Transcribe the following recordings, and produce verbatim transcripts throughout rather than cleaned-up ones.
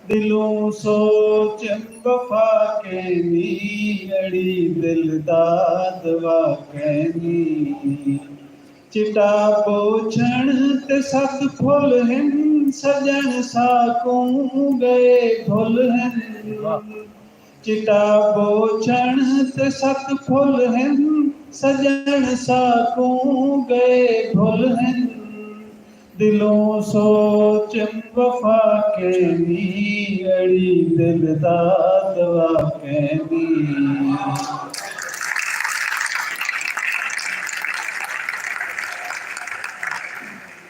دلوں سوچم وفا کینی، اڑی دل دا دوا کینی۔ چٹا پوچھݨ تے ست پھل ہن، سڄݨ ساکوں ڳئے بھل ہن۔ چٹا پوچھݨ تے ست پھل ہن، سڄݨ ساکوں ڳئے بھل ہن۔ دلوں سوچم وفا کینی، اڑی دل دا دوا کینی۔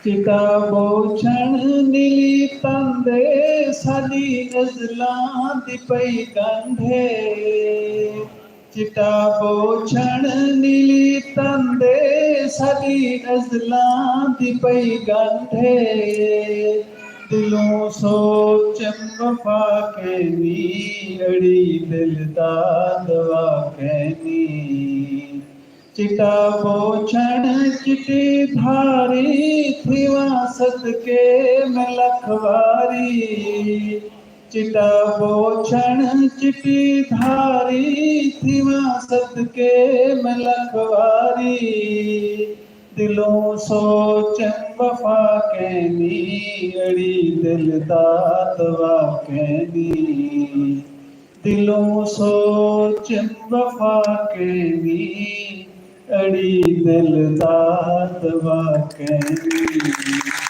چٹا بوچھݨ نیلی تندے، ساݙی ازلاں دی پئی ڳنڈھ اے۔ چٹا بوچھݨ نیلی تندے، ساݙی ازلاں دی پئی ڳنڈھ اے۔ دلوں سوچم وفا کینی، اڑی دل دا دوا کینی۔ چٹا بوچھݨ چٹی دھاری، تھیواں صدقے میں لکھ واری۔ چٹا بوچھݨ چٹی دھاری، تھیواں صدقے میں لکھ واری۔ دلوں سوچم وفا کینی، اڑی دل دا دوا کینی۔ دلوں سوچم وفا کینی، اڑی دل دا دوا کینی۔